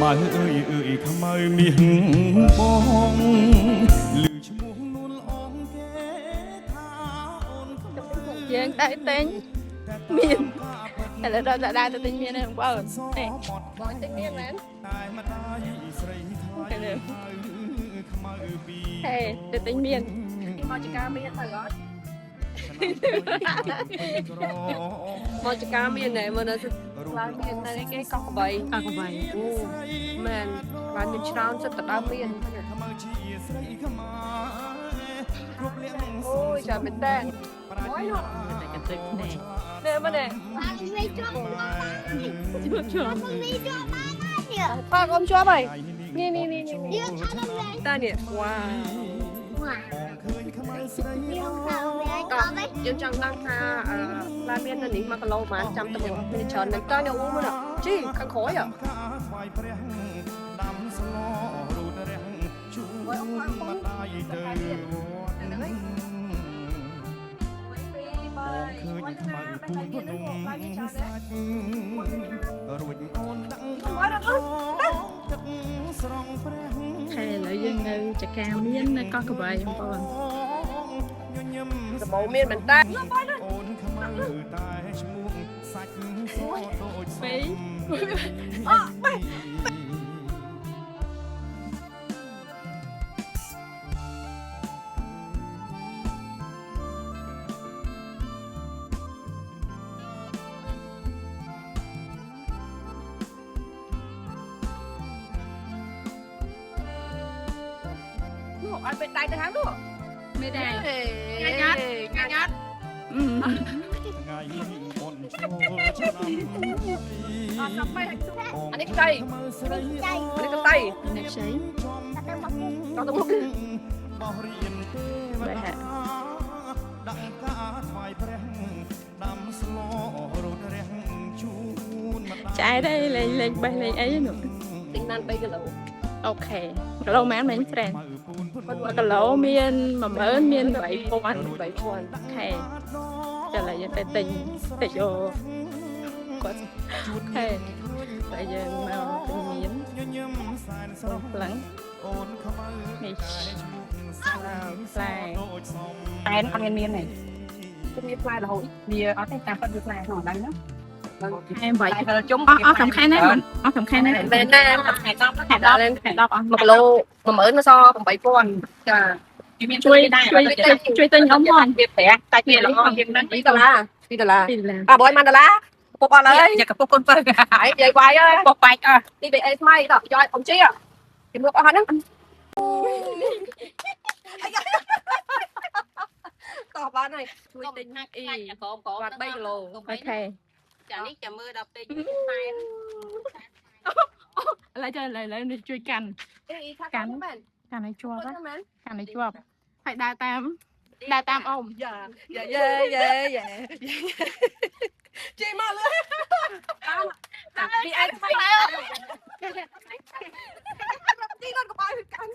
ខ្មៅអើយអើយខ្មៅមាសបងឮឈ្មោះនួនល្អងគេថាអូនខ្មៅ យើងទៅទិញមានឥឡូវដល់ដើរទៅទិញមានហ្នឹងបងនេះ បងទិញមានមែន តែម្ដាយស្រីថ្លៃខ្មៅពី ហេទៅទិញមាន មកចការមានទៅអត់មកចការមានណែមើលនៅឡើងមាននៅគេកោះកបី អកបី អូមែនបានមានច្រើនសិតទៅដើមមាន ខ្មៅជាស្រីខ្មែរគ្រប់លៀង អូយចាមែនតើអូយនោះ តែកន្ទឹកភ្នែក ណែមើលណែ ជួបជួប ប៉ាកុំជាប់ហើយនេះនេះនេះនេះតានេះវ៉ាវយើងចង់ដឹងថាឡានមាននៅនេះ1គីឡូប៉ុន្មានចាំទៅមានច្រើនមែនតើនេះអូមើលជីខាងក្រោយ ថ្វាយព្រះដាំស្លរូតរះជូនម្ដាយទៅវត្ត ឃើញខ្មៅពូនភ្នំសាច់រួចអូនដាក់ទឹកស្រង់ព្រះ ហេឥឡូវយើងនៅចកាមាននៅកោះកបីបងប្អូន ញញឹម សបោមានមែនតើ អូនខ្មៅតែឈ្មោះសាច់សដូច ពី អូបែនោះអត់បេដៃទៅខាងនោះ មិនដែរ ងាញ៉ាត់ងាញ៉ាត់ អឺ ថ្ងៃបុណ្យចូលឆ្នាំ អត់ទៅអានេះខ្ចីអានេះកតៃ នេះខ្ចី តទៅមុខ បោះរៀនទេវតាដាក់ការថ្វាយព្រះដាំស្លរូតរះជូនម្ដាយ ឆ្អែតហើយលេងលេងបេះលេងអីនោះ ទិញបាន3គីឡូ អូខេគីឡូម៉ានមិញ friend 1គីឡូមាន10000មាន8000 3000 អូខេឥឡូវយើងទៅទិញទៅយកគាត់អូខេតែយើងមកទិញមាន ញញឹមសែនស្រស់ ផ្លឹង អូនខ្មៅ នេះ ផ្លែដូចសំ តែអត់មានមានទេ គឺមានផ្លែរហូត វាអត់ទេតាមពិតវាផ្លែក្នុងដៅហ្នឹង ខែ8 ផ្លែហិលជុំ អស់អស់សំខាន់ណាស់អស់សំខាន់ណាស់ មែនណា ខែ10 ខែ10ខែ10អស់ 1គីឡូ10000មកស8000ចា វាមាន ជួយជួយជួយទិញអ៊ំផង វាប្រាក់តែវាល្អជាងហ្នឹង 2ដុល្លារ2ដុល្លារ ពីឡា អាបង1ដុល្លារពុកអត់ហើយ យកកពុះកូនបើ ហើយនិយាយវាយហើយ ពុះបែកអស់ នេះបេអេថ្មីតយកអ៊ំជីជំនួបអស់ហ្នឹងតោះបានហើយជួយទិញអ៊ីបាទ3គីឡូ អូខេ ចានេះចាំមើលដល់ពេលសែន ឥឡូវចាឥឡូវឥឡូវនេះជួយកាន់ អ៊ីថាកាន់មែន កាន់ឲ្យជាប់ណា មែន កាន់ឲ្យជាប់ហើយដើរតាមដើរតាមអ៊ំ យ៉ាយ៉ាយ៉ាយ៉ាយ៉ាជីមកលឿនតាមពីអេថ្មីជីគាត់ក៏បាយកាន់